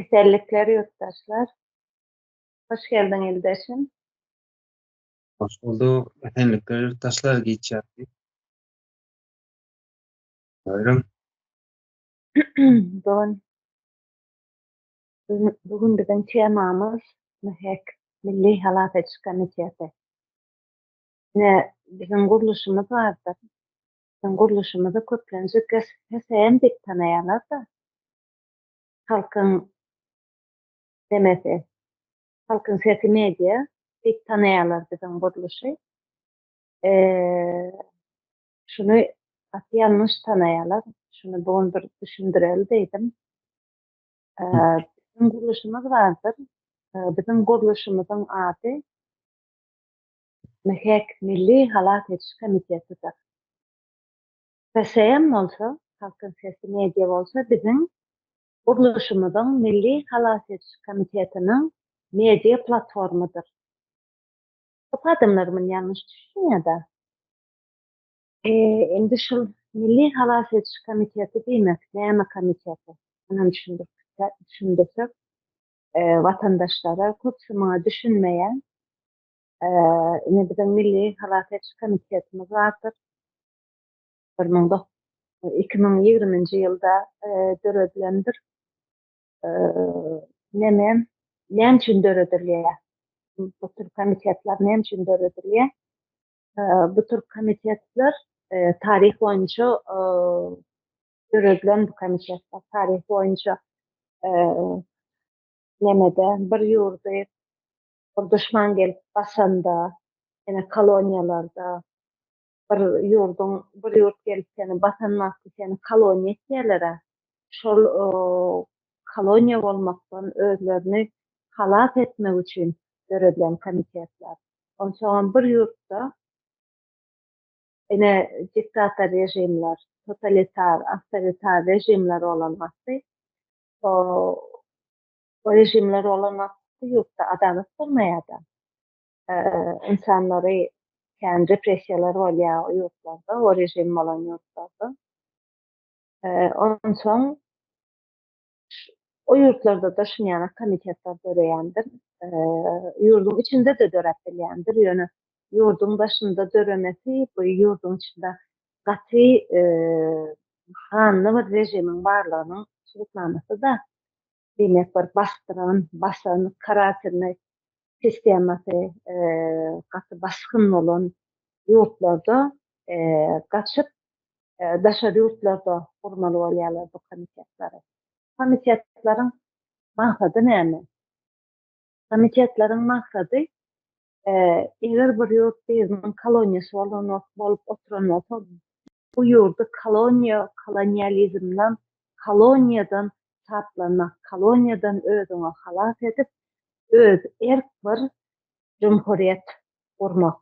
Esenlikler ýurtdaşlar. Hoş geldiň ildeşim. Hoş bulduk. Esenlikler ýurtdaşlar giç ýatdy. Buyurun. Bugün bugün biziň temamyz MHEK, Milli Halas Ediş Komiteti. Ine biziň gurluşymyz bardyr. Biziň gurluşymyzy köplenç GHSM diýip tanaýarlar-da. Halkyň demesi, Halkyň sesi media diýip tanaýarlar biziň gurluşy. Şuny gaty ýalňyş tanaýarlar. Şuny bu gün bir düşündireli diýdim. Biziň gurluşymyz bardyr. Biziň gurluşymyzyň ady MHEK, Milli halas ediş komitetidir. HSM bolsa, Halkyň sesi media bolsa biziň gurluşymyzyň Milli halas ediş komitetiniň media platformydyr. Köp adamlar muny ýalňyş düşünýär-de. Indi şul Milli halas ediş komiteti diýmek näme komiteti? Munam düşündirsek watandaşlara köpüsi muňa düşünmeýär. Ine biziň Milli halas ediş komitetimiz bardyr. 2020-nji ýylda döredilendir. Neme, näme üçin döredilýär? Bu tür komitetler näme üçin döredilýär? Bu tür komitetler taryh boýunça döredilen bu komitetler taryh boýunça nemede bir ýurdy bir duşman gelip basanda, ýene koloniýalarda bir ýurduň bir ýurt gelip seni basan wagty seni koloniýa etýärler-ä. Şol koloniýa bolmakdan özlerini halas etmek üçin döredilen komitetler. Onsoňam bir ýurtda ine diktator režimler, totalitar, awtoritar režimler bolan wagty o režimler bolan wagty ýurtda adalat bolmaýar-da. Ynsanlary kän repressiýalar bolýar o ýurtlarda, o režim bolan ýurtlarda. Onsoň o ýurtlarda-da şunýana komitetler döreýändir. Ýurduň içinde-de döräp bilýändir, ýöne ýurduň daşynda döremesi bu ýurduň içinde gaty ganly bir režimiň barlygynyň subutnamasy-da. Diýmek bir basdyran, basan, karatelnyý sistemasy gaty basgyn bolan ýurtlarda gaçyp daşary ýurtlarda gurmaly bolýarlar bu komitetleri. Komitetleriň maksady näme? Komitetleriň maksady eger bir ýurt biriniň koloniýasy bolan bolup oturan bolsa bu ýurdy koloniýa kolonializmden koloniýadan saplanmak koloniýadan özüňi halas edip öz erk bir jumhuriýet gurmak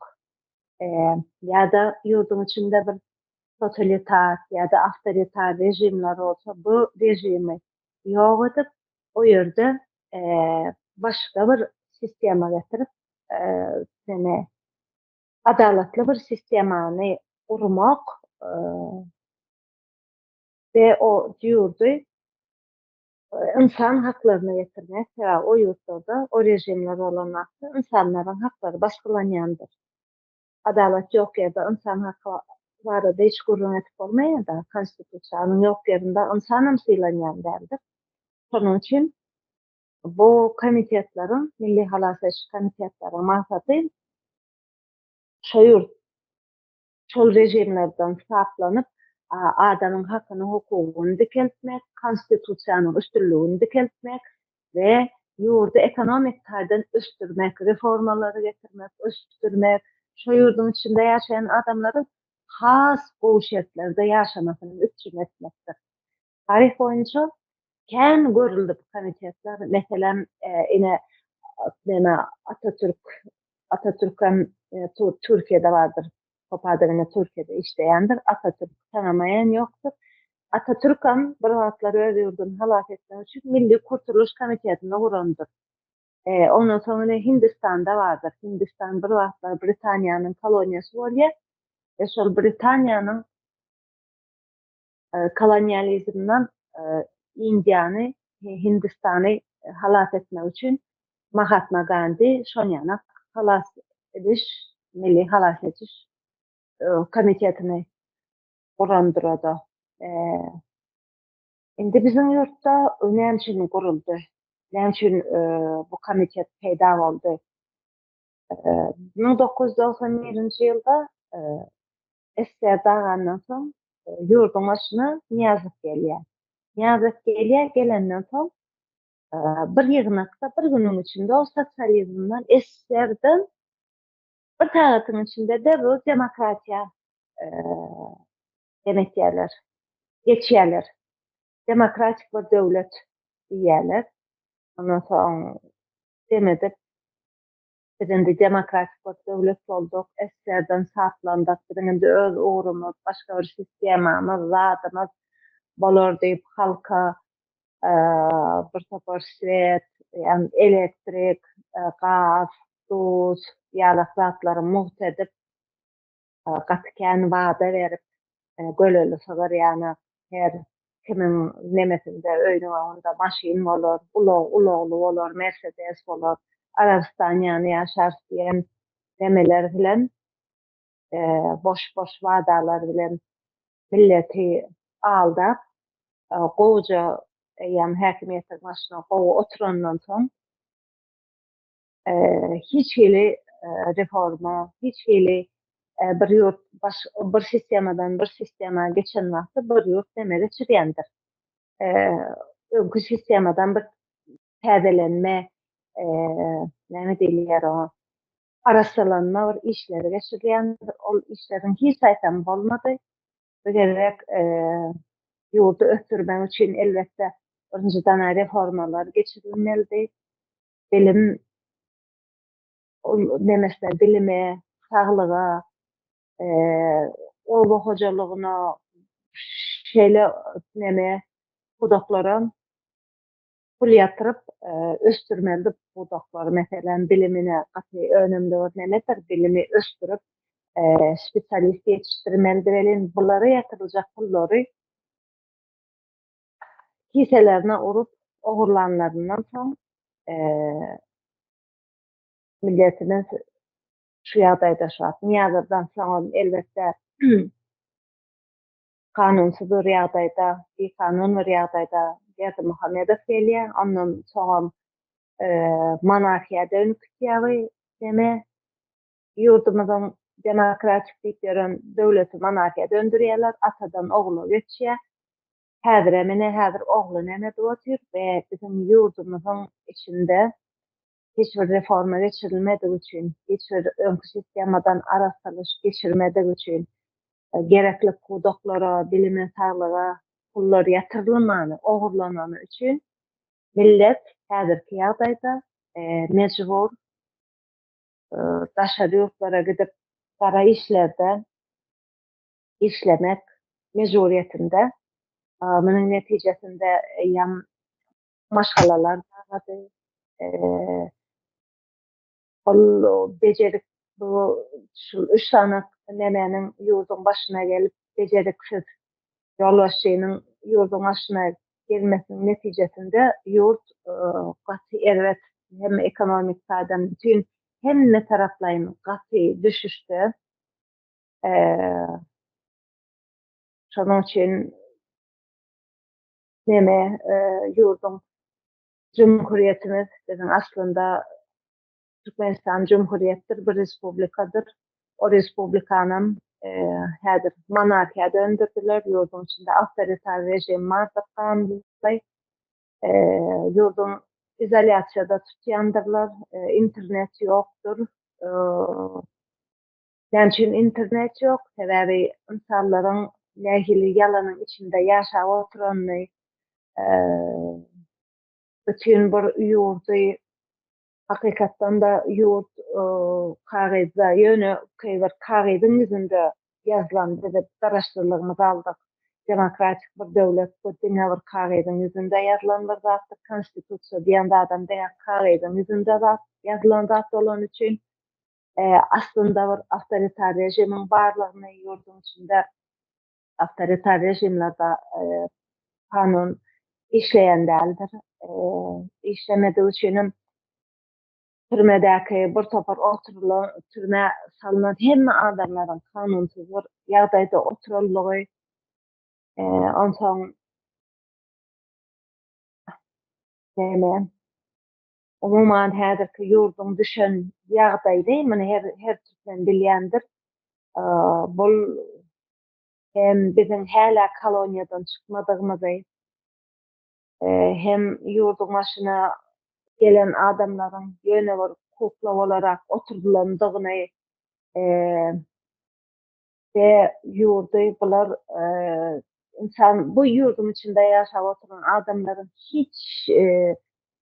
ýa-da ýurduň içinde bir totalitar ýa-da awtoritar režimler bolsa bu režimi ýok edip o ýerde başga bir sistema getirip neme adalatly bir sistemany gurmak we o ýurdy ynsan haklaryna getirmek, sebäbi o ýurtlarda o režimler bolan wagtda ynsanlaryň haklary basgylanýandyr. Adalat ýok ýerde ynsan haky barada hiç gürrüň edip bolmaýar-da, konstitusiýanyň ýok ýerinde ynsanam sylanýan däldir. Şonuň üçin bu komitetleriň, Milli halas ediş komitetleriň maksady şo ýurt şol režimlerden saplanyp, adamyň hakyny, hukugyny dikeltmek, konstitusiýanyň üstünligini dikeltmek we ýurdy ekonomik taýdan ösdürmek, reformalary getirmek, ösdürmek, şo ýurduň içinde ýaşaýan adamlaryň has gowy şertlerde ýaşamasyny üpjün etmekdir. Taryh boýunça kän görüldi bu komitetler. Meselem, ine, neme Atatürk, Atatürkem Türkiýede bardyr. Köp adam ine Türkiýede işleýändir. Atatürk tanamaýan ýokdur. Atatürkem bir wagtlar öz ýurduny halas etmek üçin Milli Kurtulyş komitetini gurandyr. Ondan soň ine Hindistanda bardyr. Hindistan bir wagtlar Britaniýanyň koloniýasy bolýar. We şol Britaniýanyň kolonializmden Indiýany, Hindistany. halas etmek üçin Mahatma Gandi şonýanak halas ediş, milli halas ediş komitetini gurandyr-da. Indi biziň ýurtda näme üçin guruldy? Näme üçin bu komitet peýda boldy? 1991-nji ýylda SSR dagandan soň ýurduň başyna Nyýazow gelýär. Nyýazow gelýär, gelenden soň bir ýygnakda bir günüň içinde ol sosializmden, SSR-den bir sagatyň içinde derrew demokratiýa dem etýärler, geçýärler. Demokratik bir döwlet diýýärler. Ondan soň dem edip Biz indi demokratik bir döwlet bolduk, SSR-den saplandyk, biziň indi öz ugrumyz, başga bir sistemamyz, zadymyz bolar diýip halka bir topar swet, ýagny elektrik, gaz, duz ýalak zatlary mugt edip, gaty kän wada berip, göleli sygyr ýanak her kimiň nemesinde öýüniň öňünde maşyn bolar, ulag ulagly bolar, mersedes bolar, Arabystan ýaly ýaşarys diýen nemeler bilen, boş-boş wadalar bilen milleti aldap, gowuja eýýäm häkimiýetiň başyna gowy oturandan soň, hiç hili reforma, hiç hili bir ýurt baş bir sistemadan bir sistema geçen wagty bir ýurt neme geçirýändir. Öňki sistemadan bir täzelenme, näme diýilýär oňa, arassalanma bir işleri geçirilýändir. Ol işleriň hiç haýsam bolmady. Bu gezek ýurdy ösdürmek üçin elbetde birinjiden reformalar geçirilmelidi. Bilim nemesine bilime, saglyga, oba hojalygyna şeýle neme pudaklara pul ýatyryp ösdürmelidir pudaklary. Meselem, bilimine gaty önümli bir nemedir, bilimi ösdürip spesialist ýetişdirmelidir welin bulara ýatyryljak pullary kiselerine urup ogurlanlaryndan soň milletimiz şu ýagdaýda şu wagt. Nyýazowdan soňam elbetde kanunsyz bir ýagdaýda, bikanun bir ýagdaýda Berdimuhamedow gelýär. Ondan soňam monarhiýa dönüp gitýär bu neme. Ýurdumyzyň demokratik diýip ýören döwleti monarhiýa döndürýärler, atadan ogla geçýär. Häzirem ine häzir ogly neme edip otyr we biziň ýurdumyzyň içinde hiç bir reforma geçirilmedigi üçin, hiç bir öňki sistemadan arassalyş geçirmedigi üçin, gerekli pudaklara, bilime, saglyga pullar ýatyrylmany, ogurlanany üçin millet häzirki ýagdaýda mejbur daşary ýurtlara gidip gara işlerde işlemek mejburyýetinde. Munuň netijesinde eýýäm maşgalalar dargady. Ol bejerik bu şu üç sany nemäniň ýurduň başyna gelip bejeriksiz ýolbaşçynyň ýurduň başyna gelmesiniň netijesinde ýurt gaty erbet hem ekonomik taýdan bütin hemme taraplaýyn gaty düşüşde. Şonuň üçin neme ýurduň jumhuriýetimiz biziň aslynda Türkmenistan jumhuriýetdir, bir respublikadyr. O respublikanam häzir monarhiýa döndürdiler. Ýurduň içinde awtoritar režim bardyr ganly. Ýurduň izolýasiýada tutýandyrlar. Internet ýokdur. Näme üçin internet ýok? Sebäbi ynsanlaryň nähili ýalanyň içinde ýaşap oturanyny, bütin bir ýurdy hakykatdan-da ýurt kagyzda, ýöne bir kagyzyň ýüzünde ýazylan biz garaşsyzlygymyzy aldyk, demokratik bir döwlet bu diňe bir kagyzyň ýüzünde ýazylan bir zatdyr, konstitusiýa diýen zadam diňe kagyzyň ýüzünde zat ýazylan zat bolany üçin aslynda bir awtoritar režimiň barlygyny ýurduň içinde awtoritar režimlerde kanun işleýän däldir. işlemedigi üçinem türmedäki bir topar oturylan, türmä salnan hemme adamlaryň kanunsyz bir ýagdaýda oturanlygy, onsoň näme, umuman häzirki ýurduň düşen ýagdaýyny muny her her türkmen bilýändir. Bul hem biziň hälä koloniýadan çykmadygymyzy, hem ýurduň başyna gelen adamlaryň ýöne bir kukla bolarak oturdylandygyny we ýurdy bular ynsan bu ýurduň içinde ýaşap oturan adamlaryň hiç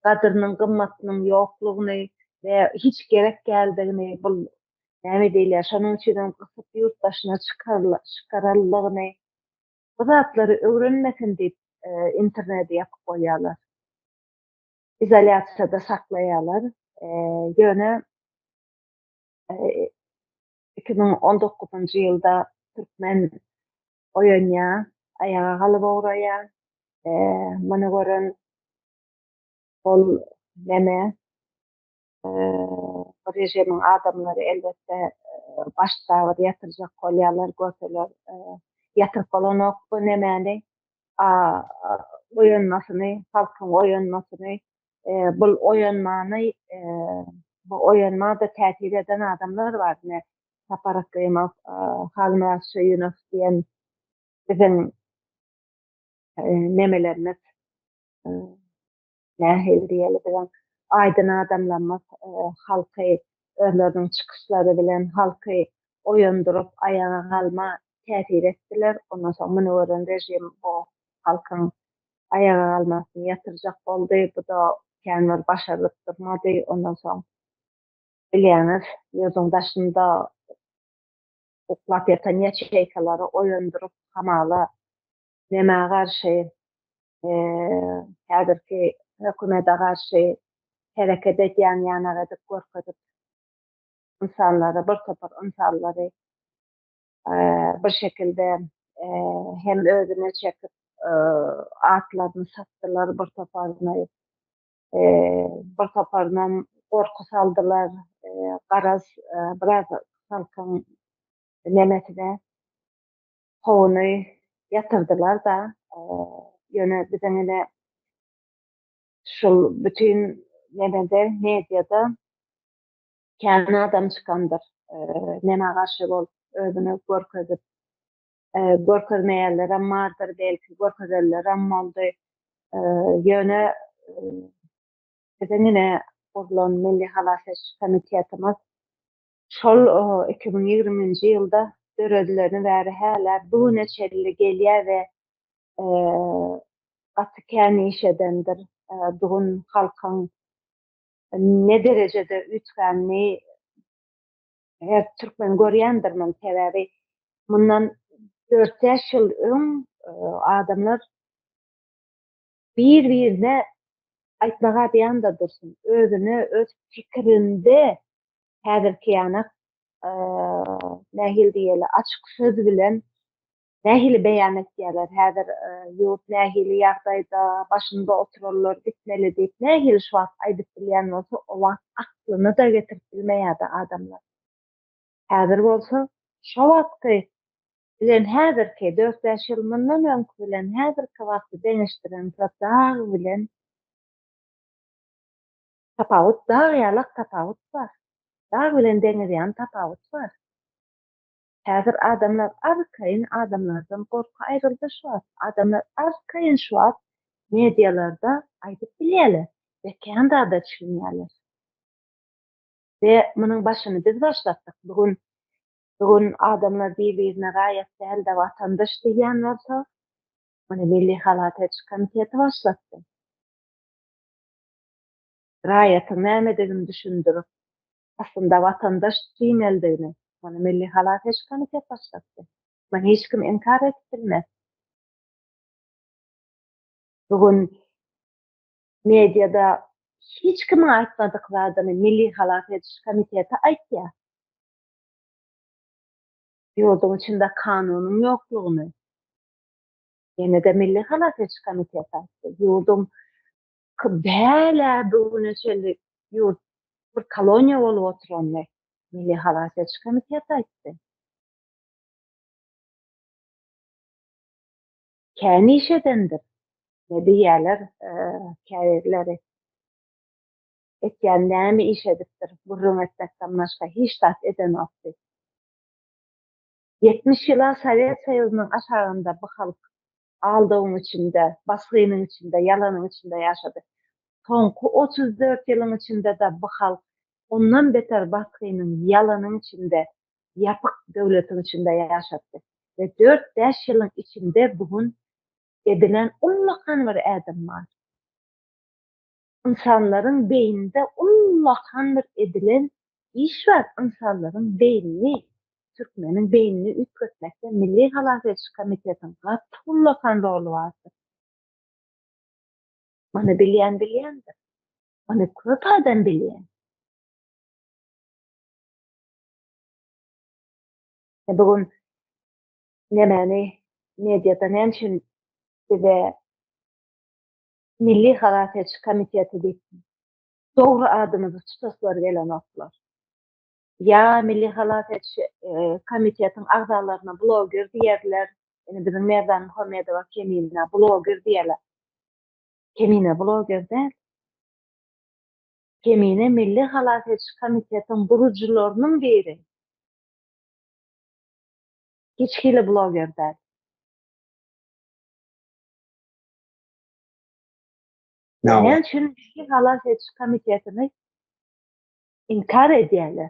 gadyrynyň gymmatynyň ýoklugyny we hiç gerek däldigini bul näme diýilýär şonuň üçinem gysyp ýurt daşyna çykaryldygyny Bu zatlary öwrenmesin diýip interneti ýapyp goýýarlar. Izolýasiýada saklaýarlar. Ýöne 2019-njy ýylda türkmen oýanýar, aýaga galyp ugraýar. Muny gören ol neme Bu režimiň adamlary elbetde başda bir ýatyrjak bolýarlar, görseler ýatyryp bolanok bu nemäni, oýanmasyny, halkyň oýanmasyny, bul oýanmany, bu oýanma-da täsir eden adamlar bar, ine Sapar Aklymow, Halmyrat Söýünow diýen biziň nemelerimiz. Nähili diýeli biziň aýdyn adamlarymyz halky özleriniň çykyşlary bilen halky oýandyryp aýaga galma täsir etdiler. Ondan soň muny gören režim bu halkyň aýaga galmasyny ýatyrjak boldy. Bu-da kän bir başarylyp durmady. Ondan soň bilýäňiz ýurduň daşynda uklap ýatan ýaçeýkalary oýandyryp hamala nämä garşy häzirki hökümete garşy hereket edýän ýanak edip görkezip ynsanlary bir topar ynsanlary bir şekilde hem özüne çekip atlaryny satdylar bir toparyny bir toparynam gorky saldylar garaz biraz halkyň nemesine howuny ýatyrdylar-da, ýöne biziň ine şul bütin nemede, mediada kän adam çykandyr, nämä garşy bolup özüni görkezip, görkezmeýänlerem bardyr, belki görkezenlerem boldy. Ýöne biziň ine gurlan Milli halas ediş komitetimiz Şol 2020-nji ýylda döredileni bäri hälä bu güne çenli gelýär we gaty kän iş edendir. Bu gün halkyň ne derejede üýtgänini her türkmen görýändir muny. Sebäbi mundan dört-bäş ýyl öň adamlar bir-birine aýtmaga bir ýanda dursun, özüne öz pikirinde häzirki ýanak nähili diýeli açyk söz bilen nähili beýan etýärler häzir ýurt nähili ýagdaýda başynda oturanlar gitmeli diýip nähili şu wagt aýdyp bilýän bolsa o wagt aklyna-da getirip bilmeýärdi adamlar. Häzir bolsa şo wagtky bilen häzirki dört-bäş ýyl mundan öňki bilen häzirki wagty deňeşdireňde dag bilen Tapawut dag ýalak tapawut bar. Dag bilen deňiz ýaly tapawut bar. Häzir adamlar arkaýyn adamlardan gorky aýryldy şu wagt. Adamlar arkaýyn şu wagt medialarda aýdyp bilýärler we kän zada düşünýärler. We munuň başyny biz başlatdyk. Bu gün bu gün adamlar bir-birine raýat däl-de watandaş diýýän bolsa, muny Milli halas ediş komiteti başlatdy. Raýatyň nämedigini düşündirip, aslynda watandaş diýmelidigini, muny Milli halas ediş komitet başlatdy. Muny hiç kim inkar edip bilmez. Bu gün mediada hiç kimiň aýtmadyk zadyny Milli halas ediş komiteti aýtýar. Ýurduň içinde kanunyň ýoklugyny ýene-de Milli halas ediş komiteti aýtdy. Ýurduň. Hälä bu güne çenli ýurt bir koloniýa bolup oturanyny Milli halas ediş komiteti aýtdy. Kän iş edendir. Ne diýýärler käbirleri. Etýän näme iş edipdir, gürrüň etmekden başga hiç zat edenok diýip. 70 ýyla Sowet Soýuzynyň aşagynda bu halk aldawyň içinde, basgynyň içinde, ýalanyň içinde ýaşady. Soňky 34 ýylyň içinde-de bu halk ondan beter basgynyň, ýalanyň içinde, ýapyk döwletiň içinde ýaşatdy. We dört-bäş ýylyň içinde bu gün edilen ullakan bir ädim bar. Ynsanlaryň beýninde ullakan bir edilen iş bar, ynsanlaryň beýnini, türkmeniň beýnini üýtgetmekde Milli halas ediş komitetiň gaty ullakan roly bardyr. Muny bilýän bilýändir. Muny köp adam bilýär. Bu gün nemäni mediada näme üçin bize Milli halas ediş komiteti diýip dogry adymyzy tutaslary gelenoklar. Ýa Milli halas ediş komitetiň agzalaryna bloger diýerler, ine biziň Merdan Muhammedowa Kemine bloger diýerler. Kemine bloger däl. Kemine Milli halas ediş komitetiň gurujylarynyň biri. Hiç hili bloger däl. Näme üçin Milli halas ediş komitetini inkar edýärler?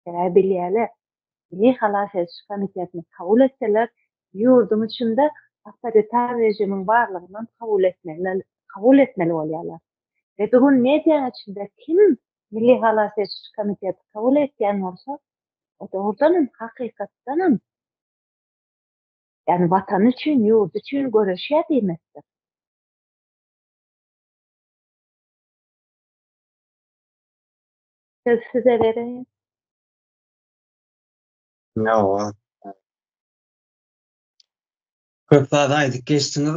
Sebäbi bilýärler, Milli halas ediş komitetini kabul etseler, ýurduň içinde awtoritar režimiň barlygynam kabul etmeli, kabul etmeli bolýarlar. We bu gün medianyň içinde kim Milli halas ediş komiteti kabul etýän bolsa, o dogrudanam, hakykatdanam Ýagny watany üçin, ýurdy üçin göreşýär diýmekdir. Söz size bereýin. Hawa. Köp zat aýdyp geçdiňiz,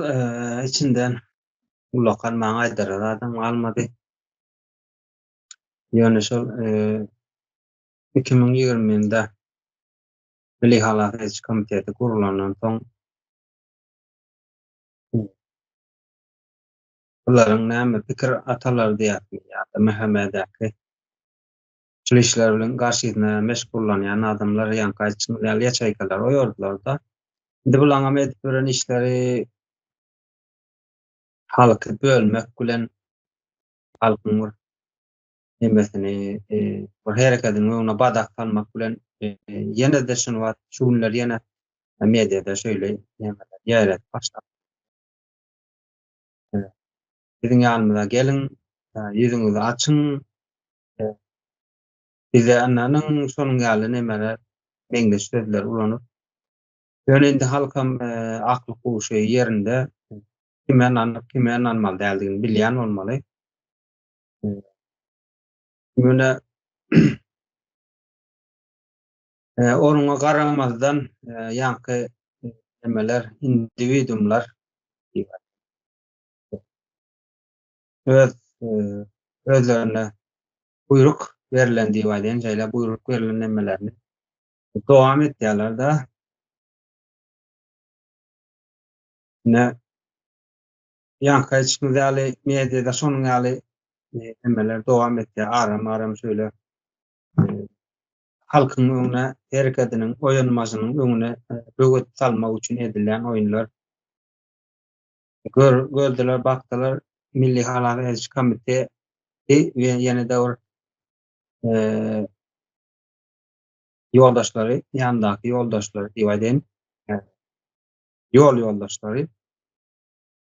içinden ullakan maňa aýdara zadam galmady. Ýöne şol 2020 ýylda Milli halas ediş komiteti gurulandan soň bularyň näme pikir atalary diýýärmi ýa-da MHM-däki şul işler bilen garşysyna meşgullanýan adamlar ýaňky aýdyşyňyz ýaly ýaçaýkalar oýardylar-da. Indi bulaňam edip ýören işleri halky bölmek bilen halkyň bir nemesini bir hereketiniň öňüne badak salmak bilen ýene-de şuny wagt şu günler ýene mediada şeýle nemeler ýaýradyp başlady. Biziň ýanymyza geliň, ýüzüňizi açyň, bize ynanyň, şonuň ýaly nemeler meňzeş sözleri ulanyp. Ýöne indi halkam akly huşy ýerinde kime ynanyp, kime ynanmaly däldigini bilýän bolmaly. Ýöne onuňa garamazdan ýaňky nemeler, indiwiidumlar öz özlerine buýruk berlen diýip aýdaýyn, şeýle buýruk berlen nemelerini dowam etýärler-de. Ine, Ýaňky aýdyşyňyz ýaly, mediada şonuň ýaly nemeler dowam etýär, aram-aram şeýle halkyň öňüne, herekediniň, oýanmasynyň öňüne böwet salmak üçin edilýän oýunlar. Gör, gördüler, bakdylar, Milli halas ediş komiteti we ýene-de bir ýoldaşlary, ýanyndaky ýoldaşlary diýip aýdaýyn, ýol ýoldaşlary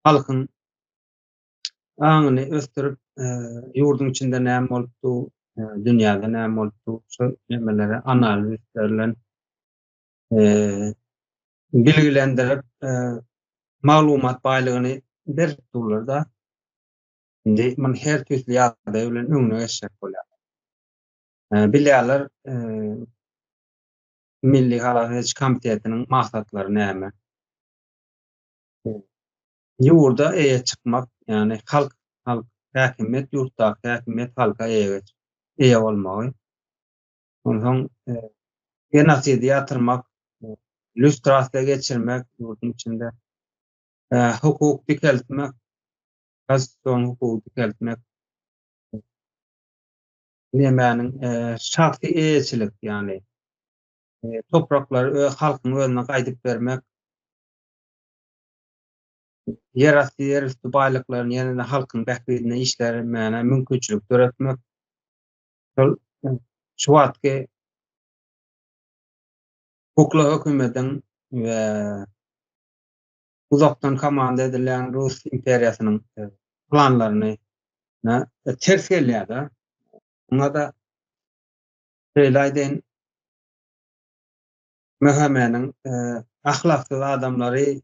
halkyň aňyny ösdürip, ýurduň içinde näme bolup dur, dünýäde näme bolup dur, şu nemelere analiz bilen bilgilendirip, maglumat baýlygyny berip durlar-da. Indi muny her tüýsli ýagdaý bilen öňüne geçjek bolýarlar. Bilýärler, Milli halas ediş komitetiniň maksatlary näme? Ýurda eýe çykmak, ýagny halk. Halk häkimiýet ýurtdaky häkimiýet halka eýe eýe bolmagy. Onsoň genosidi ýatyrmak, lýustrasiýa geçirmek ýurduň içinde, hukuk dikeltmek, konstitusion hukugy dikeltmek, nemäniň şahsy eýeçilik, ýagny topraklary öz halkyň özüne gaýdyp bermek, ýerasty, ýerüsti baýlyklaryny ýene-de halkyň bähbidine işlemäne mümkinçilik döretmek. Şol şu wagtky kukla hökümetiň we uzakdan komanda edilýän Rus imperiýasynyň planlaryny ters gelýär-de. Muňa-da şeýle aýdaýyn, MHM-niň ahlaksyz adamlary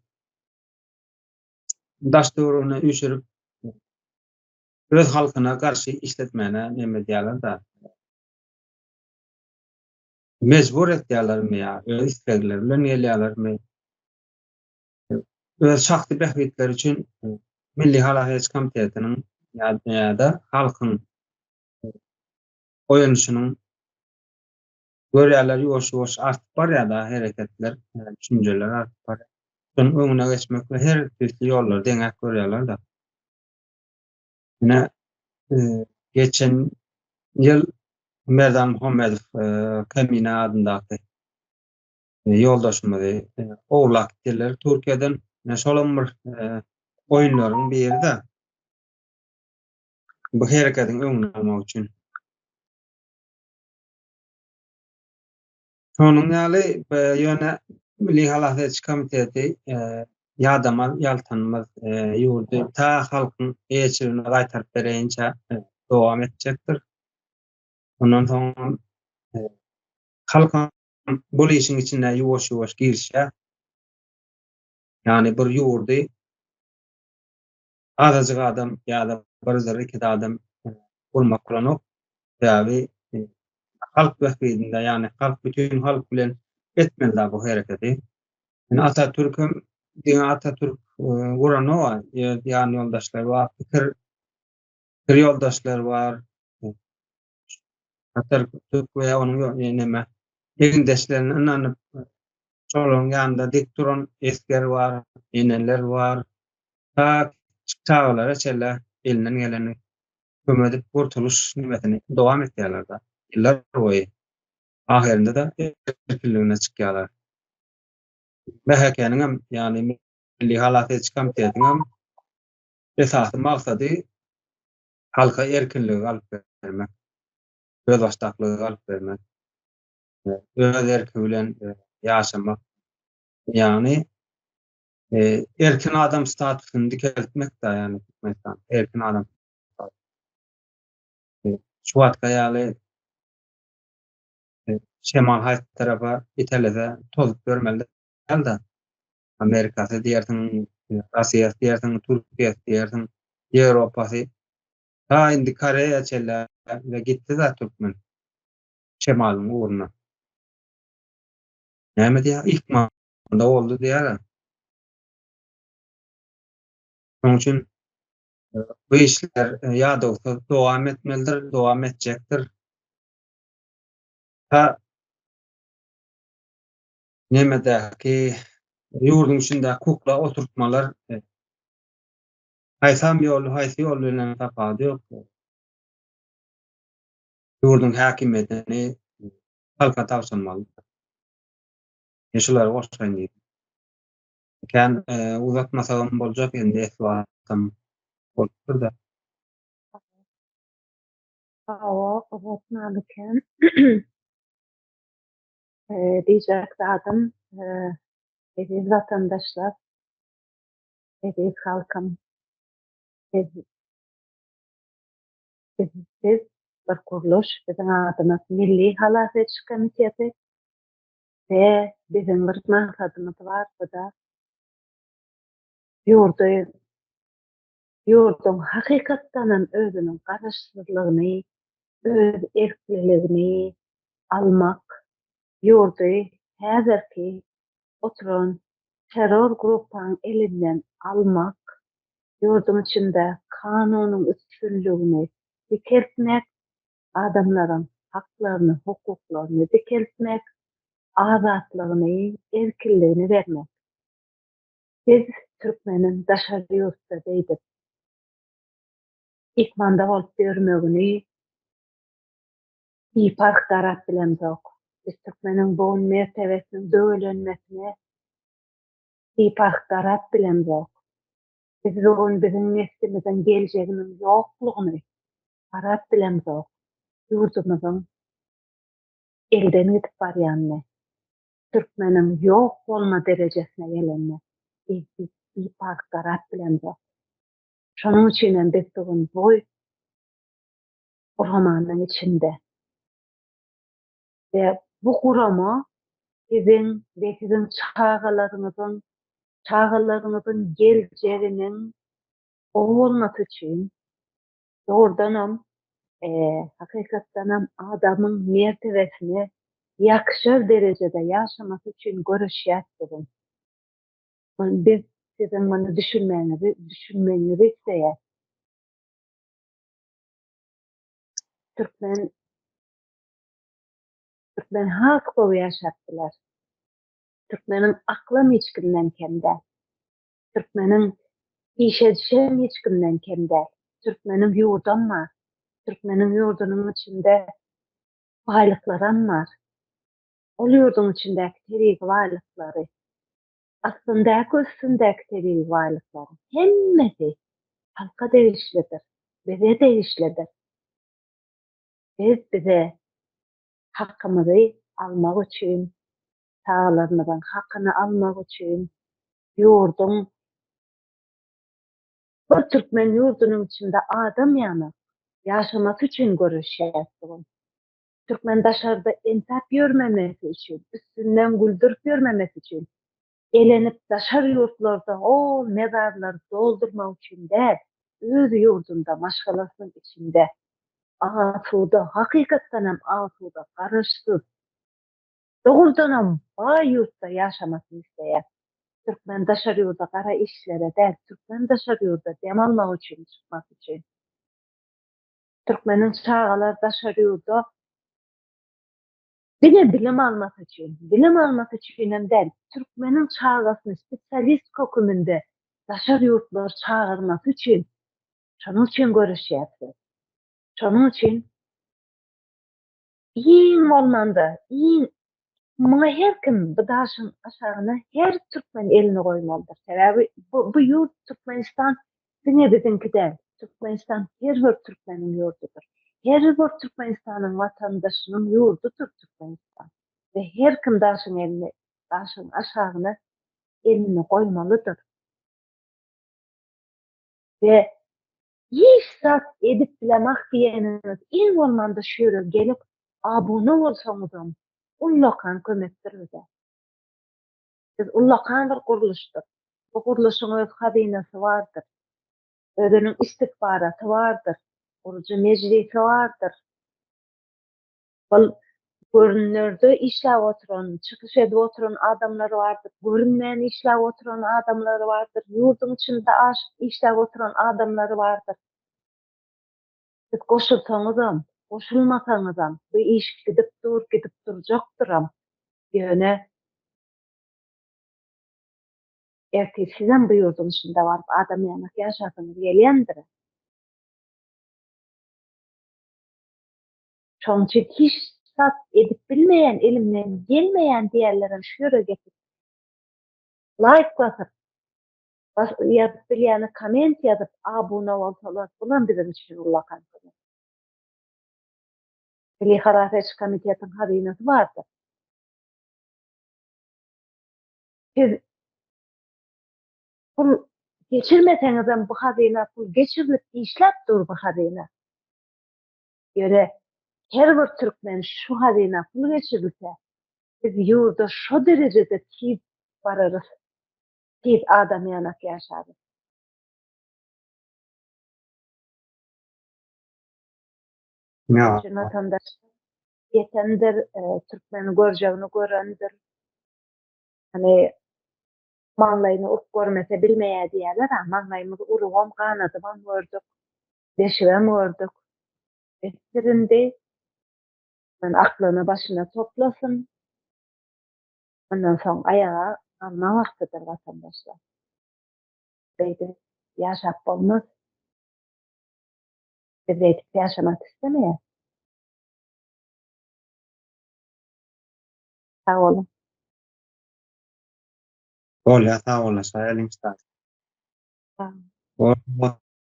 daş-töweregine üýşürip, öz halkyna garşy işletmäne neme edýärler-de. Mejbur etýärlermi ýa öz islegleri bilen gelýärlermi? Öz şahsy bähbitleri üçin Milli halas ediş komitetiniň ýa-da halkyň oýanyşynyň görýärler ýuwaş-ýuwaş artyp barýar-da hereketler, düşünjeler artyp barýar. Şonuň öňüne geçmek we her tüýsli ýollary deňäp görýärler-de. Ine, geçen ýyl Merdan Muhammedow Kemine adyndaky ýoldaşymyzy ogurlap gitdiler Türkiýeden. Ine, şolam bir oýunlaryň biri-de. Bu hereketiň öňüni almak üçin. Şonuň ýaly, ýöne Milli halas ediş komiteti ýadamaz, ýaltanmaz, ýurdy ta halkyň eýeçiligine gaýtaryp bereýinçä dowam etjekdir. Ondan soňam halkam bul işiň içine ýuwaş-ýuwaş girişýär. Ýagny bir ýurdy azajyk adam ýa-da birdir ikide adam gurmak bolanok. Sebäbi halk bähbidinde, ýagny halk bütin halk bilen etmeli bu hereketi. Indi Atatürk hem diňe Atatürk guranok, öz ýan ýoldaşlary bar, pikir pikir ýoldaşlary bar. Atatürk we onuň neme egindeşlerine ynanyp şolaryň ýanynda dik duran esger bar, eneler bar. Ta çagalara çenli elinden geleni kömek edip gurtulyş nimesini dowam etýärler-de. Ýyllar boýy. Ahyrynda-da erkinligine çykýarlar. MHK-niň hem, ýagny Milli halas ediş komitetiň hem esasy maksady halka erkinligi alyp bermek, özbaşdaklygy alyp bermek, öz erki bilen ýaşamak. Ýagny erkin adam statusyny dikeltmek-de, ýagny Türkmenistan erkin adam şu wagtka ýaly şemal haýsy tarapa itelese tozup ýörmeli däl-de. Amerikasy diýersiň, Russiýasy diýersiň, Türkiýesi diýersiň, Ýewropasy. Ta indi Koreýa çenli gitdi-de türkmen şemalyň ugruna. Näme diýýär? Ykmanda boldy diýýär. Şonuň üçin bu işler ýadawsyz dowam etmelidir, dowam etjekdir. Ta nemedäki ýurduň içindäki kukla oturtmalar haýsam ýol, haýsy ýol bilen tapawudy ýok. Ýurduň häkimiýetini halka tabşyrmaly. Men şulary goşaýyn diýdim. Kän uzatmasagam boljak indi esli wagtam bolupdyr-da. Hawa, uzatmaly kän. Diýjek zadym, eziz watandaşlar, eziz halkym, biz biz biz bir gurluş, biziň adymyz Milli halas ediş komiteti we biziň bir maksadymyz bar, bu-da ýurdy ýurduň hakykatdanam özüniň garaşsyzlygyny, öz erkliligini almak, ýurdy häzirki oturan terror gruppaň elinden almak. Ýurduň içinde kanunyň üstünligini dikeltmek, adamlaryň haklaryny, hukuklaryny dikeltmek, azatlygyny, erkinligini bermek. Biz türkmeniň daşary ýurtda beýdip ykmanda bolup ýörmegini biparh garap bilemzok. Biz türkmeniň bu gün mertebesiniň döwelenmesine biparh garap bilemzok. Biz bu gün biziň neslimiziň geljeginiň ýoklugyny garap bilemzok. Ýurdumyzyň elden gidip barýanyny, türkmeniň ýok bolma derejesine gelenini biz biparh garap bilemzok. Şonuň üçin hem biz bu gün bu guramanyň içinde we bu gurama siziň we siziň çagalaryňyzyň, çagalaryňyzyň geljeginiň gowy bolmasy üçin dogrudanam, hakykatdanam adamyň mertebesine ýakşar derejede ýaşamasy üçin göreşýäs bu gün. Biz siziň muny düşünmegiňizi, düşünmegiňizi isleýäs. Türkmen Türkmen has gowy ýaşap biler. Türkmeniň aklam hiç kimden kem däl. Türkmeniň iş edişem hiç kimden kem däl. Türkmeniň ýurdam bar. Türkmeniň ýurdunyň içinde baýlyklaram bar. Ol ýurduň içindäki tebigy baýlyklary, astyndaky üstündäki tebigy baýlyklaryň hemmesi halka degişlidir, bize degişlidir. Biz bize hakymyzy almak üçin, çagalarymyzyň hakyny almak üçin ýurduň bir türkmen ýurdunyň içinde adam ýaly ýaşamasy üçin göreşýäris bu gün. Türkmen daşarda entäp ýörmemesi üçin, üstünden güldürip ýörmemesi üçin, elenip daşary ýurtlarda ol mezarlary doldurmak üçin däl, öz ýurdunda, maşgalasynyň içinde asuda, hakykatdan hem asuda, garaşsyz, dogrudanam baý ýurtda ýaşamasyny isleýär. Türkmen daşary ýurda gara işlere däl, türkmen daşary ýurda dem almak üçin çykmasy üçin. Türkmeniň çagalary daşary ýurda diňe bilim almasy üçin, bilim almasy üçinem däl, türkmeniň çagasyny spesialist höküminde daşary ýurtlar çagyrmasy üçin, şonuň üçin göreşýäris biz. Şonuň üçin iň bolmanda, iň muňa her kim bu daşyň aşagyna her türkmen elini goýmalydyr. Sebäbi bu, bu ýurt Türkmenistan diňe biziňki däl. Türkmenistan her bir türkmeniň ýurdudyr. Her bir Türkmenistanyň watandaşynyň ýurdudyr Türkmenistan. We her kim daşyň elini, daşyň aşagyna elini goýmalydyr. We hiç zat edip bilemah diýeniňiz iň bolmanda şu ýere gelip abuna bolsaňyzam ullakan kömekdir bize. Biz ullakan bir gurluşdyr. Bu gurluşyň öz hazynasy bardyr. Özüniň istihbaraty bardyr. Gurujy mejlisi bardyr. Ol görünerde işläp oturan, çykyş edip oturan adamlar bardyr, görünmän işläp oturan adamlar bardyr, ýurduň içinde işläp oturan adamlar bardyr. Siz goşulsaňyzam, goşulmasaňyzam bu iş gidip dur, gidip durjakdyram. Ýöne ertir sizem bu ýurduň içinde baryp adam ýanak ýaşasyňyz gelýändir. Şonuň üçin hiç zat edip bilmeýän, elimden gelmeýän diýenlerem şu ýere getirip, laýk basyp, ýazyp bilýäne komment ýazyp, abuna bolsalar, bulam biziň üçin ullakan kömek. Milli halas ediş komitetiň hazynasy bardyr. Siz pul geçirmeseňizem bu hazyna pul geçirilip işläp dur bu hazyna. Ýöne her bir türkmen şu hazyna pul geçirilse, biz ýurda şo derejede tiz bararys, tiz adam ýanak ýaşarys. Ýa. Üçin watandaşlar ýetendir, türkmeni görjegini görendir. Hani. Maňlaýyny urup görmese bilmeýär diýýärler-ä. Maňlaýymyzy urubam, ganadybam gördük, deşibem gördük. Besdir indi. Ony aklyny başyna toplasyn. Ondan soň aýaga galma wagtydyr watandaşlar. Beýdip ýaşap bolmaz. Biz beýdip ýaşamak islemeýäs. Sag boluň. Bolýa sag bolaşaýalyň sag.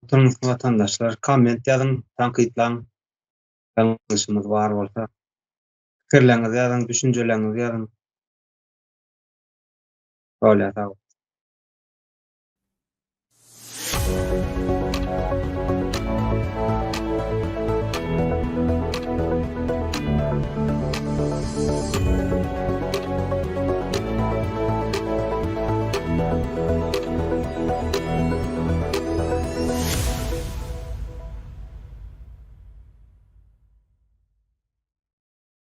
Oturyň watandaşlar komment ýazyň tankytlaň ýalňyşymyz bar bolsa pikirleriňizi ýazyň düşünjeleriňizi ýazyň. Bolýa sag bol.